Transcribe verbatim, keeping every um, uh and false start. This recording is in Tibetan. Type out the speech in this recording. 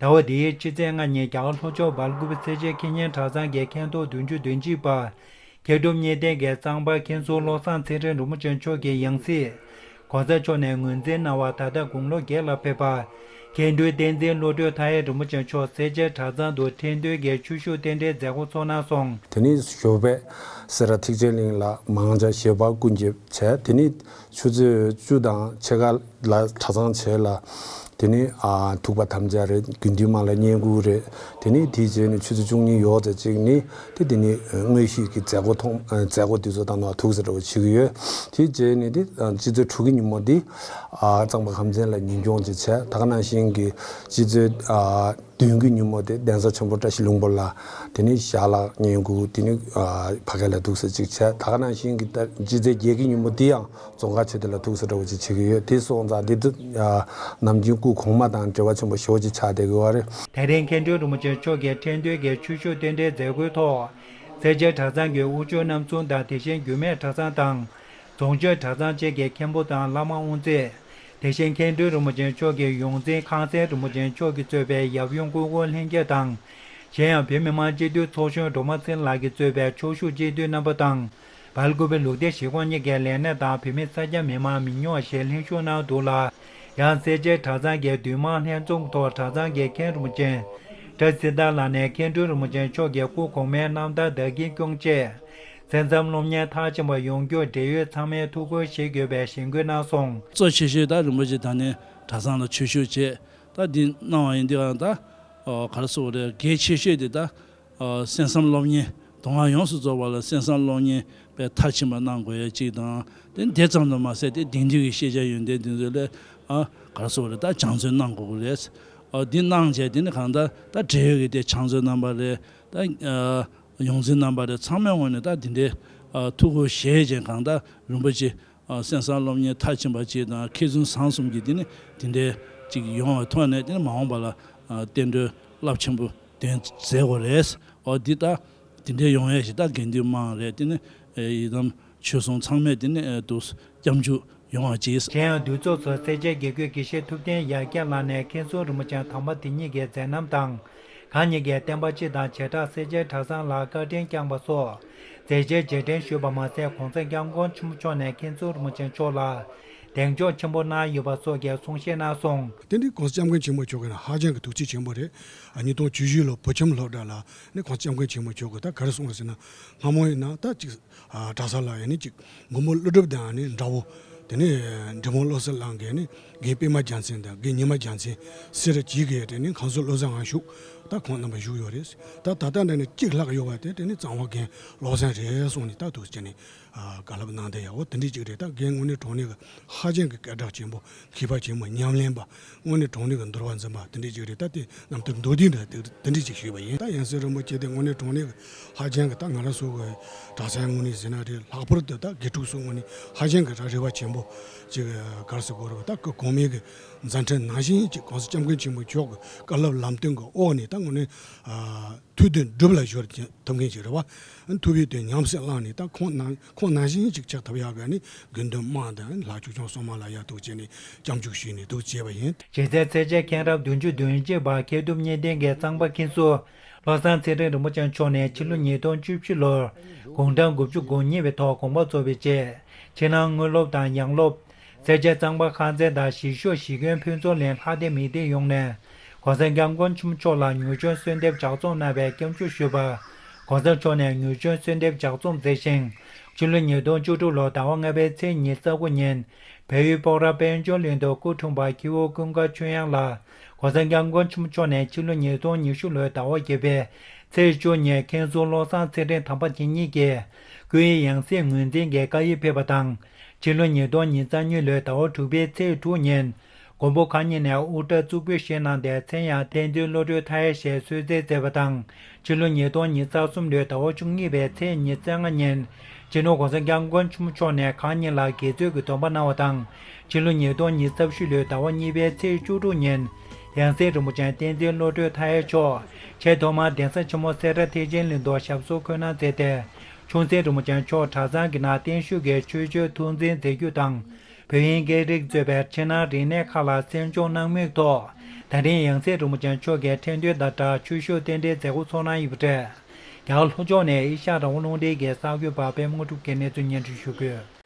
ཟླ་བ་འདིའི་ཕྱི་ཚེས་ལྔ་ཉིན་རྒྱ་གར་ལྷོ་ཕྱོགས་སྦེལ་ཀོབ་སེར་བྱེས་མཁས་སྙན་གྲྭ་ཚང་གི་མཁན་ཐོག་བདུན་ཅུ་དོན་གཅིག་པ། མཁས་གྲུབ་གཉིས་ལྡན་གྱི་གཙང་པ་མཁན་ཟུར་བློ་བཟང་ཚེ་རིང་རིན་པོ་ཆེ་མཆོག་གི་ཡང་སྲིད། ༸གོང་ས་མཆོག་ནས་ངོས་འཛིན་གནང་བ། ད་ལྟ་དགུང་ལོ་བརྒྱད་ལ་ཕེབས་པ། མཁན་སྤྲུལ་བསྟན་འཛིན་བློ་གྲོས་མཐའ་ཡས་རིན་པོ་ཆེ་མཆོག་སེར་བྱེས་གྲྭ་ཚང་དུ་ཁྲི་འདོན་གྱི་ཆོས་ཞུགས་རྟེན་འབྲེལ་མཛད་སྒོ་ཚོགས་གནང་སོང་། དེ་ནས་ཞོགས་པ་སེ་ར་ཐེག་ཆེན་གླིང་ལ་མང་ཇ་ཞལ་འབག་སྐུ་འགྱེད་བྱས། དེ་ནས་ཆུ་ཚོད་བཅུ་དང་ཕྱེད་ཀ་ལ་གྲྭ་ཚང་བྱས་ལ། དེ་ནས་ཨ་ཐུག་པ་དམ་བཅའ་རེད། དགེ་འདུན་དམངས་ལ་བསྙེན་བཀུར་རེད། དེ་ནས་དེའི་རྗེས་ནས་ཆུ་ཚོད་བཅུ་གཉིས་ཡོལ་ཙམ་ཅིག་ནས་དེ་དེ་ནས་དངོས་གཞི་གི་མཛད་སྒོ་ཐོག་མཛད་སྒོ་དེ་ཚོ་དང་ཐུག་ས་འདྲ་བོ་བྱེད་ཀྱི་ཡོད། དེའི་རྗེས་ནས་དེ་སྤྱི་ཚེས་དྲུག་གི་ཉིན་མོ་དེ་ཨ་གཙང་པ་ཁམས་ཚན་ལ་ཉིན་སྐྱོང་ཅིག་བྱས། ད་ག་ནང་བཞིན་གྱི་སྤྱི་ཚེས་ཨ་བདུན་གྱི་ཉིན་མོ་དེ་གདན་ས་ཆེན་པོ་བཀྲ་ཤིས་ལྷུན་པོ་ལ་དེ་ནས་ཞལ་ལག་བསྙེན་བཀུར། དེ་ནས་ཨ་ཕ་གི་ལ་ཐུག་ས་ཅིག་བྱས། ད་ག་ནང་བཞིན་གྱི་ད་སྤྱི་ཚེས་བརྒྱད་ཀྱི་ཉིན་མོ་དེ་ཡང་རྫོང་ཁ་ཆེ་དེ་ལ་ཐུག་ས་འདྲ་བོ་ཅིག་བྱེད་ཀྱི་ཡོད། དེ་སོང་ཙང་དེ་དུས་ནམ་རྒྱུན་སྐུ་གོང་མ་དང་འབྲེལ་བ་ཆེན་པོ་ཞེ་པོ་ཅིག་ཆགས་བསྡད་ཀྱི་ཡོད་རེད། དེ་རིང་མཁན་སྤྲུལ་རིན་པོ་ཆེ་མཆོག་གིས་ཁྲི་འདོན་གྱི་ཆོས་ཞུགས་རྟེན་འབྲེལ་མཛད་སྒོའི་ཐོག་སེར་བྱེས་གྲྭ་ཚང་གི་དབུ་ཆོས་རྣམ་གསུམ་དང་། དེ་བཞིན་རྒྱུད་སྨད་གྲྭ་ཚང་དང་རྫོང་ཆོས་གྲྭ་ཚང་བཅས་ཀྱི་མཁན་པོ་དང་བླ་མ་དབུ་མཛད། དེ་བཞིན་མཁན་སྤྲུལ་རིན་པོ་ཆེ་མཆོག་གི་ཡོངས་འཛིན་ཁང་གསར་རིན་པོ་ཆེ་མཆོག་གིས་གཙོས་པའི་ཡབ་ཡུམ་སྐུ་འཁོར་ལྷན་རྒྱས་དང་། གཞན་ཡང་བོད་མི་མང་སྤྱི་འཐུས་ཚོགས་གཞོན་སྒྲོལ་མ་ཚེ་རིང་ལགས་ཀྱིས་གཙོས་པའི་ཕྱོགས་བཞུགས་སྤྱི་འཐུས་རྣམ་པ་དང་། སྦེལ་ཀོབ་པའི་ལུགས་བདེ་གཞིས་ཁོངས་གཉིས་ཀྱི་ལས་སྣེ་དང་བོད་མི་གསར་སྐྱེས་མི་མང་མི་ཉུང་བ་ཞིག་ལྷན་ཞུགས་གནང་འདུག་ལ། ཡང་སེར་བྱེས་གྲྭ་ཚང་གི་འདུས་མང་ལྷན་འཛོམས་ཐོག་གྲྭ་ཚང་གི་མཁན་རིན་པོ་ཆེ་བཀྲ་ཤིས་སྲིད་ཐར་ལགས་ནས་མཁན་སྤྲུལ་རིན་པོ་ཆེ་མཆོག་གི་སྐུ་གོང་མའི་རྣམ་ཐར་བདག་གིར་སྐྱོང་ཆེད། གསན་བསམ་སློབ་གཉེར་མཐར་ཕྱིན་པ་ཡོང་རྒྱུར་འབྲེལ་ཡོད་ཚང་མས་ཐུགས་ཁུར་བཞེས་དགོས་པའི་གཞེན་སྐུལ་གནང་སོང་། གཙོ་ཆེ་ཤོས་ད་རིན་པོ་ཆེ་ད་ནི་གྲྭ་ཚང་ལ་ཆོས་ཞུགས་བྱས། ད་འདི་གནང་བ་ཡིན་དུས་ཨ་ད་ཨ་ག་རེ་ཟེར་དགོས་རེད། གལ་ཆེ་ཤོས་དེ་ད་ཨ་གསན་བསམ་སློབ་གཉེར་མདོ་སྔགས་ཡོངས་སུ་རྫོགས་པ་ལ་གསན་བསམ་སློབ་གཉེར་དཔེ་མཐར་ཕྱིན་པ་གནང་དགོས་ཡ་གཅིག་དང་། དེ་དེ་ཙམ་དུ་མ་ཟད་དེ་དེང་དུས་ཀྱི་ཤེས་བྱ་ཡོན་ཏན་དེ་ཚོ་ལ་ཨ་ག་རེ་ཟེར་དགོས་རེད། ད་སྦྱང་བརྩོན་གནང་དགོས་ཀྱི་རེད། ཨ་འདི་གནང་བྱས་དེ་ནི་གང་ལྟར་ད་འབྲེལ་ཡོད་ཀྱི་དེ་ཕྱག་མཛོད་རྣམ་པ་རེད། ད་ཨ་ཡོངས་འཛིན་རྣམ་པ་རེད། ཚང་མའི་ངོས་ནས་ད་དེ་འདྲའི་ཨ་ཐུགས་ཁུར་བཞེས་བྱས་གང་ལྟར་རིན་པོ་ཆེ་ཨ་གསན་བསམ་སློབ་གཉེར་མཐར་ཕྱིན་པ་ཅིག་དང་མཁས་བཙུན་བཟང་གསུམ་གྱི་དེ་ནི་དེ་འདྲའི་ཅིག་ཡོང་བའི་ཐོག་ནས་དེ་ནི་མ་འོངས་པ་ལ་ཨ་བསྟན་འགྲོའི་རླབས་ཆེན་པོ་འདོན་མཛད་དགོས་རེད། ཨོ་འདི་ལྟ་དེ་འདྲའི་ཡོང་ཡས་ཞིག་ད་དགེ་འདུན་དམངས་རེད། དེ་ནི་ཨེ་ཡི་དམ་ཆོས་སྲུང་ཚང་མས་དེ་ནི་ཨེ་འདུག་སྐྱབས་འཇུག་ཡོང་བ་བྱས། གཞན་ཡང་འདུ་ཚོགས་སུ་སེར་བྱེས་དགེ་བསྐོས་དགེ་བཤེས་ཐུབ་བསྟན་ཡར་རྒྱས་ལགས་ནས་མཁན་ཟུར་རིན་པོ་ཆེ་དམ་པ་དེ་ཉིད་ཀྱི་མཛད་རྣམ་དང་། གང་ཉིད་ཀྱི་བསྟན་པ་སྤྱི་དང་བྱེ་བྲག་སེར་བྱེས་གྲྭ་ཚང་ལ་བཀའ་དྲིན་བསྐྱངས་པ་སོགས་མཛད་རྗེས་རྗེས་དྲན་ཞུས་པ་མ་ཟད། ༸གོང་ས་༸སྐྱབས་མགོན་ཆེན་པོ་མཆོག་ནས་མཁན་ཟུར་རིན་པོ་ཆེ་མཆོག་ལ་གདེང་འཇོག་ཆེན་པོ་གནང་ཡོད་པ་སོགས་ཀྱི་གསུང་བཤད་གནང་སོང་། དེ་འདི་༸གོང་ས་༸སྐྱབས་མགོན་ཆེན་པོ་མཆོག་གིས་ཧ་ཅང་གི་ཐུགས་རྗེ་ཆེན་པོ་རེད། ཉིས་སྟོང་བཅུ་བཞི་ལོ་བོད་ཁྱིམ་སློབ་གྲྭ་ལ་ནི་༸གོང་ས་༸སྐྱབས་མགོན་ཆེན་པོ་མཆོག་གིས་ད་ག་རེ་གསུངས་པ་ཟེར་ན། སྔ་མོ་ཡིན་ན་ད་ཅིག་གྲྭ་ས་ལ་ཡང་ནི་ཅིག་མགོན་པོ་ཀླུ་སྒྲུབ་དང་ནི་འདྲ་བོ། དེ་ནས་འབྲི་མོ་བློ་གསལ་གླིང་གི་ནི་རྒན་པད་མ་རྒྱལ་མཚན་དང་རྒན་ཉི་མ་རྒྱལ་མཚན་སེ་ར་བྱེས་ཀྱི་དེ་ནི་ཁང་ཟུར་བློ་བཟང་ང་བཞུགས། ད་ཁོང་རྣམ་པ་བཞུགས་ཡོད་རེད། ད་ད་ལྟ་འདི་ནི་གཅིག་ལྷག་ཡོད་པ་དེ་དེ་ནི་གཙང་བ་རྒན་བློ་བཟང་རེད་གསུངས་ནས་ད་འདུག་ཅེས་ནི་བཀའ་སློབ་གནང་བསྡད་ཡག་འོ་དེ་འདྲས་ཅིག་རེད། ད་རྒན་དངོས་གནས་དྲང་གནས་ཀྱི་ཧ་ཅང་གི་སྐད་གྲགས་ཆེན་པོ། མཁས་པ་ཆེན་མོ་ཉམས་ལེན་པ། དངོས་གནས་དྲང་གནས་ཀྱི་འདུལ་བ་འཛིན་པ་དེ་འདྲས་ཅིག་རེད། ད་དེ་རྣམ་ཐར་མདོར་བསྡུས་འདྲ་དེ་དེ་འདྲས་ཅིག་ཞུས་པ་ཡིན། ད་ཡང་སྲིད་རིན་པོ་ཆེ་དེ་དངོས་གནས་དྲང་གནས་ཀྱི་ཧ་ཅང་གི་ད་ང་རང་ཚོ་གི་གྲྭ་ས་ངོས་ནས་ཟེར་ན་རེད། ལྷག་པར་དུ་ད་དགེ་ཕྲུག་ཚོ་ངོས་ནས་ཧ་ཅང་གི་ར་རེ་བ་ཆེན་པོ་ཅིག་ག་རེ་ཟེར་དགོས་རེད་པ། ད་སྐུ་གོང་མའི་གི་མཛད་འཕྲིན་ནང་བཞིན་ཅིག་༸གོང་ས་༸སྐྱབས་མགོན་ཆེན་པོ་མཆོག་གི་བཀའ་སློབ་ལམ་སྟོན་གྱི་འོག་ནས་ད་དངོས་གནས་ཐུགས་དོན་སྒྲུབ་ལ་གཞོལ་ཐུབ་མཁན་ཅིག་རེད་པ། ཐུབ་པའི་དོན་ཉམས་སུ་བླངས་ནས་ད་ཁོང་ནང་ཁོང་ནང་བཞིན་ཅིག་ཆགས་ཐུབ་ཡག་གི་ནི་དགེ་འདུན་དམངས་དང་ལྷ་ཆོས་སྐྱོང་སྲུང་མ་ལ་ཡ་ཐུགས་རྗེ་ནས་སྐྱབས་འཇུག་ཞུས་ནས་འདུག་བྱས་པ་ཡིན། གཞི་རྩའི་སེར་བྱེས་མཁན་རབས་བདུན་ཅུ་དོན་གཅིག་པ་མཁས་གྲུབ་གཉིས་ལྡན་གྱི་གཙང་པ་མཁན་ཟུར་བློ་བཟང་ཚེ་རིང་རིན་པོ་ཆེ་མཆོག་ནས་ཕྱི་ལོ་ཉིས་སྟོང་བཅུ་བཞི་ལོར་དགུང་གྲངས་དགུ་བཅུ་གོ་གཉིས་པའི་ཐོག་དགོངས་པ་རྫོགས་པའི་རྗེས། ཕྱི་ནང་དངོས་སློབ་དང་ཡང་སློབ། སེར་བྱེས་གཙང་པ་ཁང་ཚན་དང་གཞིས་བཞུགས་གཞིས་དགོན་ཕུན་ཚོགས་གླིང་ལྷ་སྡེ་མི་སྡེ་ཡོངས་ནས་༸གོང་ས་༸སྐྱབས་མགོན་ཆེན་པོ་མཆོག་ལ་མྱུར་བྱོན་གསོལ་འདེབས་ལྗགས་རྩོམ་གནང་བའི་སྐྱབས་འཇུག་ཞུས་པ། ༸གོང་ས་མཆོག་ནས་མྱུར་བྱོན་གསོལ་འདེབས་ལྗགས་རྩོམ་མཛད་ཞིང་། ཕྱི་ལོ་ཉིས་སྟོང་བཅུ་དྲུག་ལོ་ཟླ་བ་ལྔ་པའི་ཚེས་ཉི་ཤུ་རྩ་དགུ་ཉིན། བལ་ཡུལ་སྤོག་ར་དཔལ་འབྱོར་གླིང་དུ་སྐུ་འཁྲུངས་པ་ཁྱེའུ་ཀུན་དགའ་ཆོས་དབྱངས་ལགས། ༸གོང་ས་༸སྐྱབས་མགོན་ཆེན་པོ་མཆོག་ནས་ཕྱི་ལོ་ཉིས་སྟོང་ཉི་ཤུ་ལོའི་ཟླ་བ་བརྒྱད་པའི་ཚེས་བཅུ་ཉིན་མཁན་ཟུར་བློ་བཟང་ཚེ་རིང་དམ་པ་དེ་ཉིད་ཀྱི་སྐུའི་ཡང་སྲིད་ངོས་འཛིན་གྱི་བཀའ་ཡིག་ཕེབས་པ་དང་། ཕྱི་ལོ་ཉིས་སྟོང་ཉི་ཤུ་རྩ་གཉིས་ལོའི་ཟླ་བ་དྲུག་པའི་ཚེས་དྲུག་ཉིན། མགོན་པོ་མཁའ་དབྱིངས་ནས་དབུ་སྐྲ་གཙུག་ཕུད་བཞེས་གནང་སྟེ་མཚན་ཡང་བསྟན་འཛིན་བློ་གྲོས་མཐའ་ཡས་ཞེས་གསོལ་སྩལ་མཛད་པ་དང་། ཕྱི་ལོ་ཉིས་སྟོང་ཉི་ཤུ་རྩ་གསུམ་ལོའི་ཟླ་བ་བཅུ་གཉིས་པའི་ཚེས་ཉི་ཤུ་རྩ་ལྔ་ཉིན། སྤྱི་ནོར་༸གོང་ས་༸སྐྱབས་མགོན་ཆེན་པོ་མཆོག་ནས་ཁག་གཉིས་ལ་དགེ་ཚུལ་གྱི་སྡོམ་པ་གནང་བ་དང་། ཕྱི་ལོ་ཉིས་སྟོང་ཉི་ཤུ་རྩ་བཞི་ལོའི་ཟླ་བ་གཉིས་པའི་ཚེས་བཅུ་དྲུག་ཉིན། ཡང་སྲིད་རིན་པོ་ཆེ་བསྟན་འཛིན་བློ་གྲོས་མཐའ་ཡས་མཆོག་ཆེས་ཐོག་མར་གདན་ས་ཆེན་མོ་སེ་ར་ཐེག་ཆེན་གླིང་དུ་ཞབས་སོར་འཁོད་གནང་མཛད་དེ། ཆུང་སྲིད་རིན་པོ་ཆེ་མཆོག་གྲྭ་ཚང་གི་ནང་བརྟན་བཞུགས་ཀྱི་ཆོས་སྤྱོད་ཐུགས་འཛིན་མཛད་རྒྱུ་དང་། བོད་དབྱིན་སྐད་རིགས་གཙོས་པའི་ཕྱི་ནང་རིག་གནས་ཁག་ལ་གསན་སྦྱོང་གནང་མུས་ཐོག་ད་ཐེངས་ཡང་སྲིད་རིན་པོ་ཆེ་མཆོག་གིས་ཁྲི་འདོན་དང་སྦྲགས་ཆོས་ཞུ་རྟེན་འབྲེལ་མཛད་སྒོ་ཚོགས་གནང་ཡོད་པ་རེད། རྒྱ་གར་ལྷོ་ཕྱོགས་ནས་ཨེ་ཤ་ཡ་རང་དབང་རླུང་འཕྲིན་གྱི་གསར་འགོད་པ་པད་མ་དངོས་གྲུབ་ཀྱིས་གནས་ཚུལ་སྙན་སྒྲོན་ཞུ་གི་ཡོད།